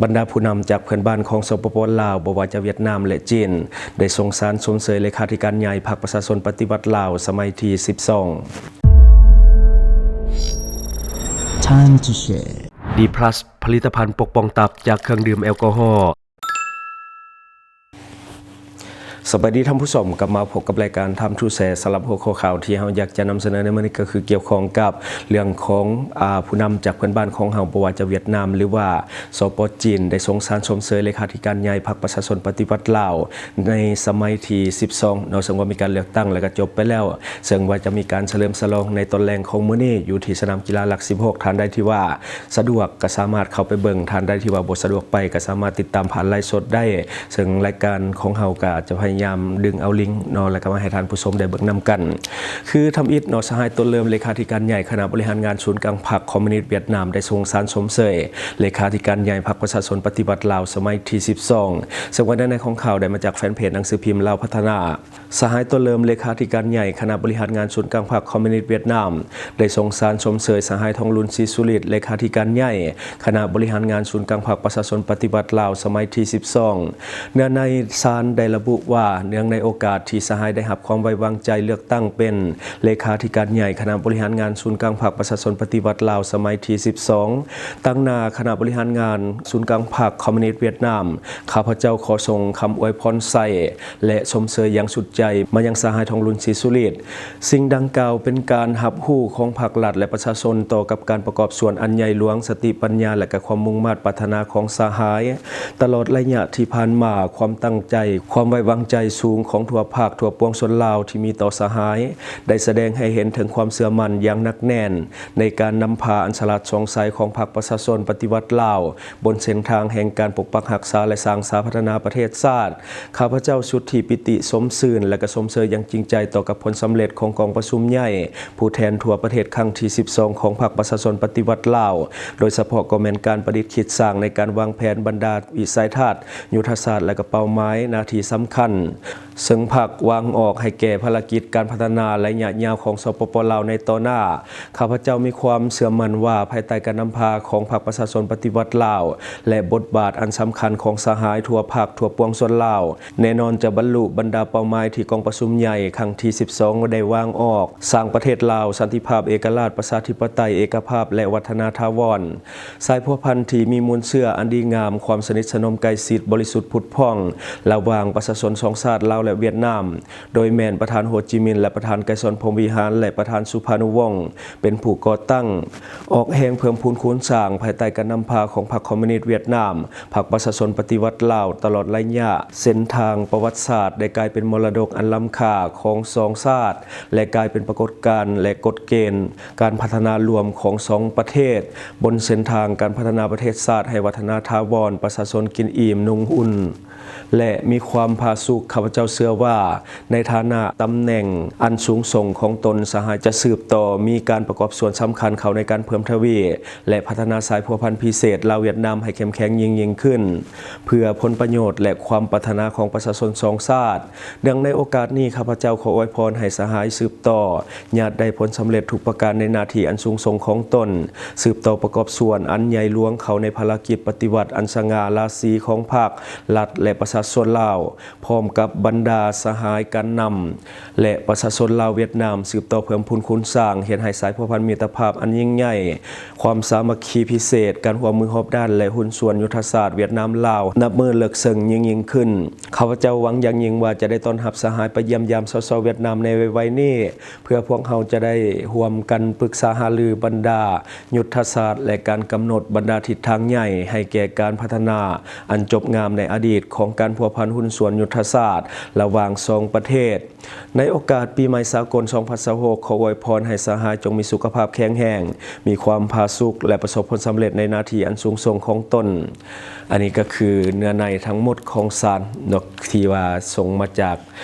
ບັນດາຜູ້ນຳຈາກເພື່ອນບ້ານຂອງ ສປປ ລາວ ບໍ່ວ່າຈະຫວຽດນາມ ແລະ ຈີນ ໄດ້ສົ່ງສານຊົມເຊີຍເລຂາທິການໃຫຍ່ພັກປະຊາຊົນປະຕິວັດລາວ ສະໄໝທີສິບສອງ. Time to share. ດີພລັສ ຜະລິດຕະພັນປົກປ້ອງຕັບຈາກເຄື່ອງດື່ມແອລກໍຮໍ. ສະບາຍດີທ່ານຜູ້ຊົມ, ກັບມາພົບກັບລາຍການ Time to Share. ສຳລັບຫົວຂໍ້ຂ່າວທີ່ເຮົາຢາກຈະນຳສະເໜີໃນມື້ນີ້ ກໍຄືກ່ຽວຂ້ອງກັບເລື່ອງຂອງ ອາ ຜູ້ນຳຈາກເພື່ອນບ້ານຂອງເຮົາ ບໍ່ວ່າຈະຫວຽດນາມ ຫຼືວ່າ ສປ ຈີນ ໄດ້ສົ່ງສານຊົມເຊີຍເລຂາທິການໃຫຍ່ພັກປະຊາຊົນປະຕິວັດລາວ ໃນສະໄໝທີສິບສອງເນາະ, ເຊິ່ງວ່າມີການເລືອກຕັ້ງ ແລະ ກໍຈົບໄປແລ້ວ, ເຊິ່ງວ່າຈະມີການສະເຫຼີມສະຫຼອງໃນຕອນແລງຂອງມື້ນີ້ ຢູ່ທີ່ສະໜາມກິລາຫຼັກສິບຫົກ. ທ່ານໃດທີ່ວ່າ ສະດວກກໍສາມາດເຂົ້າໄປເບິ່ງ, ທ່ານໃດທີ່ວ່າບໍ່ສະດວກໄປກໍສາມາດຕິດຕາມຜ່ານໄລຟ໌ສົດໄດ້, ເຊິ່ງລາຍການຂອງເຮົາກໍຈະພະຍາຍາມດຶງເອົາລິງເນາະ ແລ້ວກໍມາໃຫ້ທ່ານຜູ້ຊົມໄດ້ເບິ່ງນຳກັນ. ຄືທຳອິດເນາະ, ສະຫາຍ ຕົ້ນເລີ່ມ ເລຂາທິການໃຫຍ່ຄະນະບໍລິຫານງານສູນກາງພັກຄອມມູນິດຫວຽດນາມ ໄດ້ສົ່ງສານຊົມເຊີຍເລຂາທິການໃຫຍ່ພັກປະຊາຊົນປະຕິວັດລາວ ສະໄໝທີສິບສອງ, ເຊິ່ງວ່າເນື້ອໃນຂອງຂ່າວໄດ້ມາຈາກແຟນເພຈໜັງສືພິມລາວພັດທະນາ. ສະຫາຍ ຕົ້ນເລີ່ມ ເລຂາທິການໃຫຍ່ຄະນະບໍລິຫານງານສູນກາງພັກຄອມມູນິດຫວຽດນາມ ໄດ້ສົ່ງສານຊົມເຊີຍສະຫາຍ ທອງລຸນ ສີສຸລິດ ເລຂາທິການໃຫຍ່ຄະນະບໍລິຫານງານສູນກາງພັກປະຊາຊົນປະຕິວັດລາວ ສະໄໝທີສິບສອງ. ເນື້ອໃນສານໄດ້ລະບຸວ່າ ເນື່ອງໃນໂອກາດທີ່ສະຫາຍໄດ້ຮັບຄວາມໄວ້ວາງໃຈເລືອກຕັ້ງເປັນເລຂາທິການໃຫຍ່ຄະນະບໍລິຫານງານສູນກາງພັກປະຊາຊົນປະຕິວັດລາວ ສະໄໝທີສິບສອງ ຕາງໜ້າຄະນະບໍລິຫານງານສູນກາງພັກຄອມມູນິດຫວຽດນາມ, ຂ້າພະເຈົ້າຂໍສົ່ງຄຳອວຍພອນໃສ່ ແລະ ຊົມເຊີຍຢ່າງສຸດໃຈມາຍັງສະຫາຍ ທອງລຸນ ສີສຸລິດ. ສິ່ງດັ່ງກ່າວເປັນການຮັບຮູ້ຂອງພັກລັດ ແລະ ປະຊາຊົນຕໍ່ກັບການປະກອບສ່ວນອັນໃຫຍ່ຫຼວງ, ສະຕິປັນຍາ ແລະ ກະຄວາມມຸ່ງມາດປາດຖະໜາຂອງສະຫາຍ. ຕະຫຼອດໄລຍະທີ່ຜ່ານມາ, ຄວາມຕັ້ງໃຈ, ຄວາມໄວ້ວາງໃຈສູງຂອງທົ່ວພາກ, ທົ່ວປວງຊົນລາວທີ່ມີຕໍ່ສະຫາຍ ໄດ້ສະແດງໃຫ້ເຫັນເຖິງຄວາມເຊື່ອໝັ້ນຢ່າງໜັກແໜ້ນໃນການນຳພາອັນສະຫຼາດສ່ອງໃສຂອງພັກປະຊາຊົນປະຕິວັດລາວ ບົນເສັ້ນທາງແຫ່ງການປົກປັກຮັກສາ ແລະ ສ້າງສາພັດທະນາປະເທດຊາດ. ຂ້າພະເຈົ້າສຸດທີ່ປີຕິຊົມຊື່ນ ແລະ ກະຊົມເຊີຍຢ່າງຈິງໃຈຕໍ່ກັບຜົນສຳເລັດຂອງກອງປະຊຸມໃຫຍ່ຜູ້ແທນທົ່ວປະເທດຄັ້ງທີສິບສອງຂອງພັກປະຊາຊົນປະຕິວັດລາວ, ໂດຍສະເພາະກໍແມ່ນການປະດິດຄິດສ້າງໃນການວາງແຜນບັນດາວິໄສທັດ, ຍຸດທະສາດ ແລະ ກະເປົ້າໝາຍໜ້າທີ່ສຳຄັນ ເຊິ່ງພັກວາງອອກໃຫ້ແກ່ພາລະກິດການພັດທະນາໄລຍະຍາວຂອງ ສປປ ລາວ ໃນຕໍ່ໜ້າ. ຂ້າພະເຈົ້າມີຄວາມເຊື່ອໝັ້ນວ່າ ພາຍໃຕ້ການນຳພາຂອງພັກປະຊາຊົນປະຕິວັດລາວ ແລະ ບົດບາດອັນສຳຄັນຂອງສະຫາຍທົ່ວພັກ, ທົ່ວປວງຊົນລາວ ແນ່ນອນຈະບັນລຸບັນດາເປົ້າໝາຍທີ່ກອງປະຊຸມໃຫຍ່ຄັ້ງທີສິບສອງໄດ້ວາງອອກ, ສ້າງປະເທດລາວສັນຕິພາບ, ເອກະລາດ, ປະຊາທິປະໄຕ, ເອກະພາບ ແລະ ວັດທະນາຖາວອນ. ສາຍພົວພັນທີ່ມີມູນເຊື້ອອັນດີງາມ, ຄວາມສະໜິດສະໜົມໃກ້ຊິດ, ບໍລິສຸດ, ຜຸດຜ່ອງ ລະຫວ່າງປະຊາຊົນສອງຊາດ ລາວ ແລະ ຫວຽດນາມ, ໂດຍແມ່ນປະທານ ໂຮຈິມິນ ແລະ ປະທານ ໄກສອນ ພົມວິຫານ ແລະ ປະທານ ສຸພານຸວົງ ເປັນຜູ້ກໍ່ຕັ້ງ, ອອກແຮງເພີ່ມພູນຄູນສ້າງ ພາຍໃຕ້ການນຳພາຂອງພັກຄອມມູນິດຫວຽດນາມ, ພັກປະຊາຊົນປະຕິວັດລາວ, ຕະຫຼອດໄລຍະເສັ້ນທາງປະຫວັດສາດ ໄດ້ກາຍເປັນມໍລະດົກອັນລ້ຳຄ່າຂອງສອງຊາດ ແລະ ກາຍເປັນປາກົດການ ແລະ ກົດເກນການພັດທະນາລວມຂອງສອງປະເທດ ບົນເສັ້ນທາງການພັດທະນາປະເທດຊາດໃຫ້ວັດທະນາຖາວອນ, ປະຊາຊົນກິນອີ່ມນຸ່ງອຸ່ນ ແລະ ມີຄວາມຜາສຸກ. ຂ້າພະເຈົ້າເຊື່ອວ່າ ໃນຖານະຕຳແໜ່ງອັນສູງສົ່ງຂອງຕົນ, ສະຫາຍຈະສືບຕໍ່ມີການປະກອບສ່ວນສຳຄັນເຂົ້າໃນການເພີ່ມທະວີ ແລະ ພັດທະນາສາຍພົວພັນພິເສດລາວ-ຫວຽດນາມໃຫ້ເຂັ້ມແຂງຍິ່ງໆຂຶ້ນ ເພື່ອຜົນປະໂຫຍດ ແລະ ຄວາມປາດຖະໜາຂອງປະຊາຊົນສອງຊາດ. ເນື່ອງໃນໂອກາດນີ້, ຂ້າພະເຈົ້າຂໍອວຍພອນໃຫ້ສະຫາຍສືບຕໍ່ ຍາດໄດ້ຜົນສຳເລັດທຸກປະການໃນໜ້າທີ່ອັນສູງສົ່ງຂອງຕົນ, ສືບຕໍ່ປະກອບສ່ວນອັນໃຫຍ່ຫຼວງເຂົ້າໃນພາລະກິດປະຕິວັດອັນສະຫງ່າລາສີຂອງພັກ, ລັດ ແລະ ປະຊາຊົນລາວ, ພ້ອມກັບບັນດາສະຫາຍການນຳ ແລະ ປະຊາຊົນລາວ-ຫວຽດນາມ ສືບຕໍ່ເພີ່ມພູນຄູນສ້າງ, ເຮັດໃຫ້ສາຍພົວພັນມິດຕະພາບອັນຍິ່ງໃຫຍ່, ຄວາມສາມັກຄີພິເສດ, ການຮ່ວມມືຮອບດ້ານ ແລະ ຫຸ້ນສ່ວນຍຸດທະສາດຫວຽດນາມ-ລາວ ນັບມື້ເລິກເຊິ່ງຍິ່ງໆຂຶ້ນ. ຂ້າພະເຈົ້າຫວັງຢ່າງຍິ່ງວ່າຈະໄດ້ຕ້ອນຮັບສະຫາຍໄປຢ້ຽມຢາມຊາວໆຫວຽດນາມໃນໄວໆນີ້, ເພື່ອພວກເຮົາຈະໄດ້ຮ່ວມກັນປຶກສາຫາລືບັນດາຍຸດທະສາດ ແລະ ການກຳນົດບັນດາທິດທາງໃຫຍ່ໃຫ້ແກ່ການພັດທະນາອັນຈົບງາມໃນອະດີດຂອງການພົວພັນຫຸ້ນສ່ວນຍຸດທະສາດລະຫວ່າງສອງປະເທດ. ໃນໂອກາດປີໃໝ່ສາກົນສອງພັນຊາວຫົກ, ຂໍອວຍພອນໃຫ້ສະຫາຍຈົ່ງມີສຸຂະພາບແຂງແຮງ, ມີຄວາມຜາສຸກ ແລະ ປະສົບຜົນສຳເລັດໃນໜ້າທີ່ອັນສູງສົ່ງຂອງຕົນ. ອັນນີ້ກໍຄືເນື້ອໃນທັງໝົດຂອງສານເນາະ ທີ່ວ່າສົ່ງມາຈາກ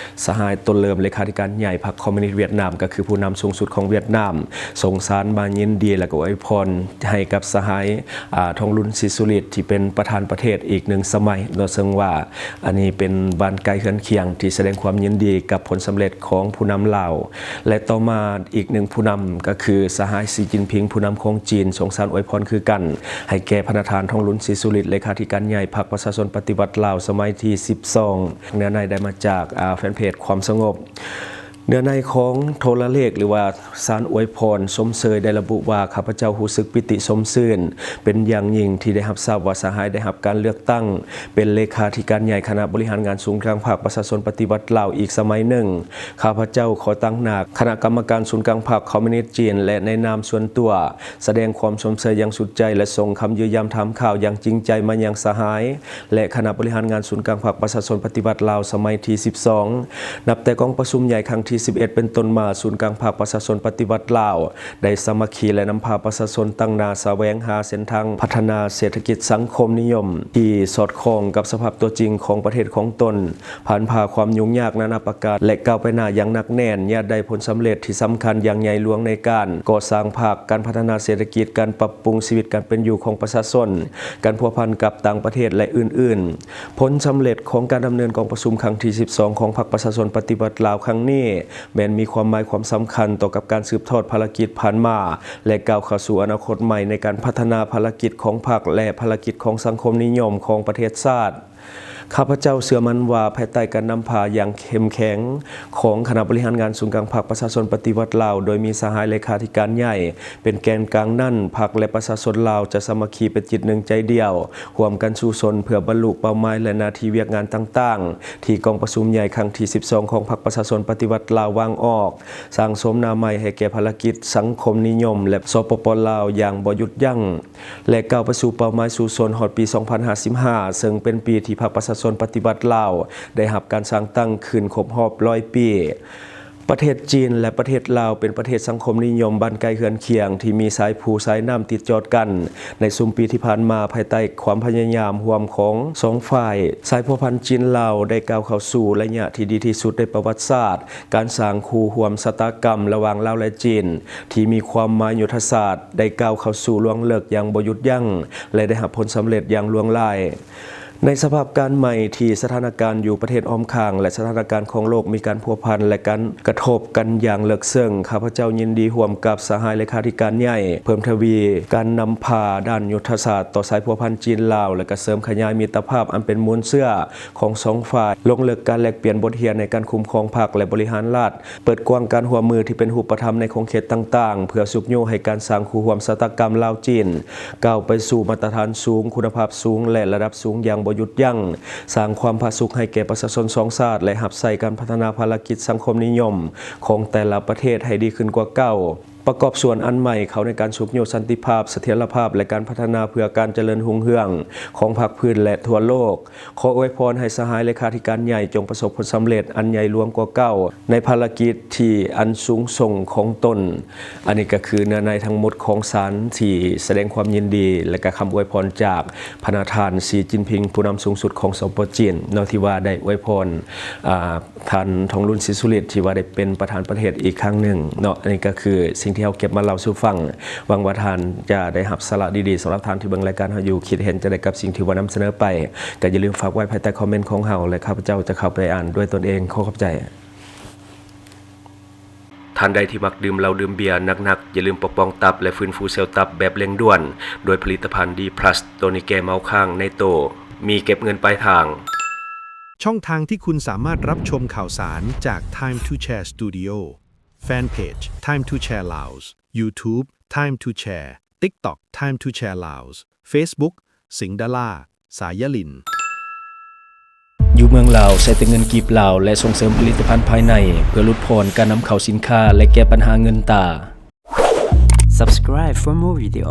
ສະຫາຍ ຕົ້ນເລີ່ມ ເລຂາທິການໃຫຍ່ພັກຄອມມູນິດຫວຽດນາມ ກໍຄືຜູ້ນຳສູງສຸດຂອງຫວຽດນາມ ສົ່ງສານມາຍິນດີ ແລະ ກໍອວຍພອນໃຫ້ກັບສະຫາຍ ອາ ທອງລຸນ ສີສຸລິດ ທີ່ເປັນປະທານປະເທດອີກໜຶ່ງສະໄໝເນາະ, ເຊິ່ງວ່າອັນນີ້ເປັນບ້ານໃກ້ ເຮືອນຄຽງ ທີ່ສະແດງຄວາມຍິນດີກັບຜົນສຳເລັດຂອງຜູ້ນຳລາວ ແລະ ຕໍ່ມາອີກໜຶ່ງຜູ້ນຳ ກໍຄືສະຫາຍ ສີຈິ້ນຜິງ ຜູ້ນຳຂອງຈີນ ສົ່ງສານອວຍພອນຄືກັນ ໃຫ້ແກ່ພະນະທ່ານ ທອງລຸນ ສີສຸລິດ ເລຂາທິການໃຫຍ່ ພັກປະຊາຊົນປະຕິວັດລາວ ສະໄໝທີສິບສອງ. ເນື້ອໃນໄດ້ມາຈາກ ອາ ແຟນເພຈຄວາມສະຫງົບ. ເນື້ອໃນຂອງໂທລະເລກ ຫຼືວ່າສານອວຍພອນຊົມເຊີຍ ໄດ້ລະບຸວ່າ ຂ້າພະເຈົ້າຮູ້ສຶກປີຕິຊົມຊື່ນເປັນຢ່າງຍິ່ງ ທີ່ໄດ້ຮັບຊາບວ່າສະຫາຍໄດ້ຮັບການເລືອກຕັ້ງເປັນເລຂາທິການໃຫຍ່ຄະນະບໍລິຫານງານສູນກາງພັກປະຊາຊົນປະຕິວັດລາວອີກສະໄໝໜຶ່ງ. ຂ້າພະເຈົ້າຂໍຕາງໜ້າຄະນະກຳມະການສູນກາງພັກຄອມມູນິດຈີນ ແລະ ໃນນາມສ່ວນຕົວ ສະແດງຄວາມຊົມເຊີຍຢ່າງສຸດໃຈ ແລະ ສົ່ງຄຳຢ້ຽມຢາມຖາມຂ່າວຢ່າງຈິງໃຈມາຍັງສະຫາຍ ແລະ ຄະນະບໍລິຫານງານສູນກາງພັກປະຊາຊົນປະຕິວັດລາວ ສະໄໝທີສິບສອງ. ນັບແຕ່ກອງປະຊຸມໃຫຍ່ຄັ້ງທີສິບເອັດເປັນຕົ້ນມາ, ສູນກາງພັກປະຊາຊົນປະຕິວັດລາວ ໄດ້ສາມັກຄີ ແລະ ນຳພາປະຊາຊົນຕັ້ງໜ້າສະແຫວງຫາເສັ້ນທາງພັດທະນາເສດຖະກິດສັງຄົມນິຍົມ ທີ່ສອດຄ່ອງກັບສະພາບຕົວຈິງຂອງປະເທດຂອງຕົນ, ຜ່ານຜ່າຄວາມຫຍຸ້ງຍາກນານາປະການ ແລະ ກ້າວໄປໜ້າຢ່າງໜັກແໜ້ນ, ຍາດໄດ້ຜົນສຳເລັດທີ່ສຳຄັນຢ່າງໃຫຍ່ຫຼວງໃນການກໍ່ສ້າງພັກ, ການພັດທະນາເສດຖະກິດ, ການປັບປຸງຊີວິດການເປັນຢູ່ຂອງປະຊາຊົນ, ການພົວພັນກັບຕ່າງປະເທດ ແລະ ອື່ນໆ. ຜົນສຳເລັດຂອງການດຳເນີນກອງປະຊຸມຄັ້ງທີສິບສອງຂອງພັກປະຊາຊົນປະຕິວັດລາວຄັ້ງນີ້ ແມ່ນມີຄວາມໝາຍຄວາມສຳຄັນຕໍ່ກັບການສືບທອດພາລະກິດຜ່ານມາ ແລະ ກ້າວເຂົ້າສູ່ອະນາຄົດໃໝ່ໃນການພັດທະນາພາລະກິດຂອງພັກ ແລະ ພາລະກິດຂອງສັງຄົມນິຍົມຂອງປະເທດຊາດ. ຂ້າພະເຈົ້າເຊື່ອໝັ້ນວ່າ ພາຍໃຕ້ການນຳພາຢ່າງເຂັ້ມແຂງຂອງຄະນະບໍລິຫານງານສູນກາງພັກປະຊາຊົນປະຕິວັດລາວ ໂດຍມີສະຫາຍເລຂາທິການໃຫຍ່ ເປັນແກນກາງນັ້ນ, ພັກ ແລະ ປະຊາຊົນລາວຈະສາມັກຄີເປັນຈິດໜຶ່ງໃຈດຽວ, ຮ່ວມກັນສູ້ຊົນເພື່ອບັນລຸເປົ້າໝາຍ ແລະ ໜ້າທີ່ວຽກງານຕ່າງໆ ທີ່ກອງປະຊຸມໃຫຍ່ຄັ້ງທີສິບສອງຂອງພັກປະຊາຊົນປະຕິວັດລາວວາງອອກ, ສ້າງໂສມໜ້າໃໝ່ໃຫ້ແກ່ພາລະກິດສັງຄົມນິຍົມ ແລະ ສປປ ລາວ ຢ່າງບໍ່ຢຸດຢັ້ງ ແລະ ກ້າວໄປສູ່ເປົ້າໝາຍສູ້ຊົນຮອດປີສອງພັນຫ້າສິບຫ້າ ເຊິ່ງເປັນປີທີ່ພັກປະຊາຊົນປະຕິວັດລາວໄດ້ຮັບການສ້າງຕັ້ງຂຶ້ນຄົບຮອບຮ້ອຍປີ. ປະເທດຈີນ ແລະ ປະເທດລາວ ເປັນປະເທດສັງຄົມນິຍົມບ້ານໃກ້ເຮືອນຄຽງ ທີ່ມີສາຍພູສາຍນ້ຳຕິດຈອດກັນ. ໃນຊຸມປີທີ່ຜ່ານມາ, ພາຍໃຕ້ຄວາມພະຍາຍາມຮ່ວມຂອງສອງຝ່າຍ, ສາຍພົວພັນຈີນ-ລາວ ໄດ້ກ້າວເຂົ້າສູ່ໄລຍະທີ່ດີທີ່ສຸດໃນປະຫວັດສາດ. ການສ້າງຄູ່ຮ່ວມຊະຕາກຳລະຫວ່າງລາວ ແລະ ຈີນ ທີ່ມີຄວາມໝາຍຍຸດທະສາດ ໄດ້ກ້າວເຂົ້າສູ່ລວງເລິກຢ່າງບໍ່ຢຸດຢັ້ງ ແລະ ໄດ້ຮັບຜົນສຳເລັດຢ່າງຫຼວງຫຼາຍ. ໃນສະພາບການໃໝ່ທີ່ສະຖານະການຢູ່ປະເທດອ້ອມຂ້າງ ແລະ ສະຖານະການຂອງໂລກມີການພົວພັນ ແລະ ການກະທົບກັນຢ່າງເລິກເຊິ່ງ, ຂ້າພະເຈົ້າຍິນດີຮ່ວມກັບສະຫາຍເລຂາທິການໃຫຍ່ ເພີ່ມທະວີການນຳພາດ້ານຍຸດທະສາດຕໍ່ສາຍພົວພັນຈີນ-ລາວ ແລະ ກະເສີມຂະຫຍາຍມິດຕະພາບອັນເປັນມູນເຊື້ອຂອງສອງຝ່າຍ, ລົງເລິກການແລກປ່ຽນບົດຮຽນໃນການຄຸ້ມຄອງພັກ ແລະ ບໍລິຫານລັດ, ເປີດກວ້າງການຮ່ວມມືທີ່ເປັນຮູບປະທຳໃນຂົງເຂດຕ່າງໆ ເພື່ອຊຸກຍູ້ໃຫ້ການສ້າງຄູ່ຮ່ວມຊະຕາກຳລາວ-ຈີນ ກ້າວໄປສູ່ມາດຕະຖານສູງ, ຄຸນນະພາບສູງ ແລະ ລະດັບສູງຢ່າງບໍ່ຢຸດຢັ້ງ, ສ້າງຄວາມຜາສຸກໃຫ້ແກ່ປະຊາຊົນສອງຊາດ ແລະ ຮັບໃຊ້ການພັດທະນາພາລະກິດສັງຄົມນິຍົມຂອງແຕ່ລະປະເທດໃຫ້ດີຂຶ້ນກວ່າເກົ່າ. ປະກອບສ່ວນອັນໃໝ່ເຂົ້າໃນການຊຸກຍູ້ສັນຕິພາບ, ສະຖຽນລະພາບ ແລະ ການພັດທະນາເພື່ອການຈະເລີນຮຸ່ງເຮືອງຂອງພາກພື້ນ ແລະ ທົ່ວໂລກ. ຂໍອວຍພອນໃຫ້ສະຫາຍເລຂາທິການໃຫຍ່ຈົ່ງປະສົບຜົນສຳເລັດອັນໃຫຍ່ຫຼວງກວ່າເກົ່າໃນພາລະກິດທີ່ອັນສູງສົ່ງຂອງຕົນ. ອັນນີ້ກໍຄືເນື້ອໃນທັງໝົດຂອງສານທີ່ສະແດງຄວາມຍິນດີ ແລະ ກໍຄຳອວຍພອນຈາກພະນະທ່ານ ສີຈິ້ນຜິງ ຜູ້ນຳສູງສຸດຂອງ ສປ ຈີນ ເນາະ ທີ່ວ່າໄດ້ອວຍພອນ ອາ ທ່ານ ທອງລຸນ ສີສຸລິດ ທີ່ວ່າໄດ້ເປັນປະທານປະເທດອີກຄັ້ງໜຶ່ງເນາະ. ອັນນີ້ກໍຄືສິ່ງທີ່ເຮົາເກັບມາເລົ່າສູ່ຟັງ. ຫວັງວ່າທ່ານຈະໄດ້ຮັບສາລະດີໆ. ສຳລັບທ່ານທີ່ເບິ່ງລາຍການເຮົາຢູ່ ຄິດເຫັນຈັ່ງໃດກັບສິ່ງທີ່ວ່ານຳສະເໜີໄປ ກໍຢ່າລືມຝາກໄວ້ພາຍໃຕ້ຄອມເມັນຂອງເຮົາ ແລະ ຂ້າພະເຈົ້າຈະເຂົ້າໄປອ່ານດ້ວຍຕົນເອງ. ຂໍຂອບໃຈ. ທ່ານໃດທີ່ມັກດື່ມເຫຼົ້າດື່ມເບຍໜັກໆ, ຢ່າລືມປົກປ້ອງຕັບ ແລະ ຟື້ນຟູເຊວຕັບແບບເລັ່ງດ່ວນ ດ້ວຍຜະລິດຕະພັນ D plus ໂຕນີ້ແກ້ເມົາຄ້າງໃນໂຕ, ມີເກັບເງິນປາຍທາງ. ช่องทางที่คุณสามารถรับชมข่าวสารจาก Time to Share Studio Fanpage Time to Share Laos YouTube Time to Share TikTok Time to Share Laos Facebook สิงห์ดารา สายยลิน ຢູ່ເມືອງລາວໃຊ້ແຕ່ເງິນກີບລາວ ແລະ ສົ່ງເສີມຜະລິດຕະພັນພາຍໃນ ເພື່ອຫຼຸດຜ່ອນການນຳເຂົ້າສິນຄ້າ ແລະ ແກ້ບັນຫາເງິນຕາ. Subscribe for more video.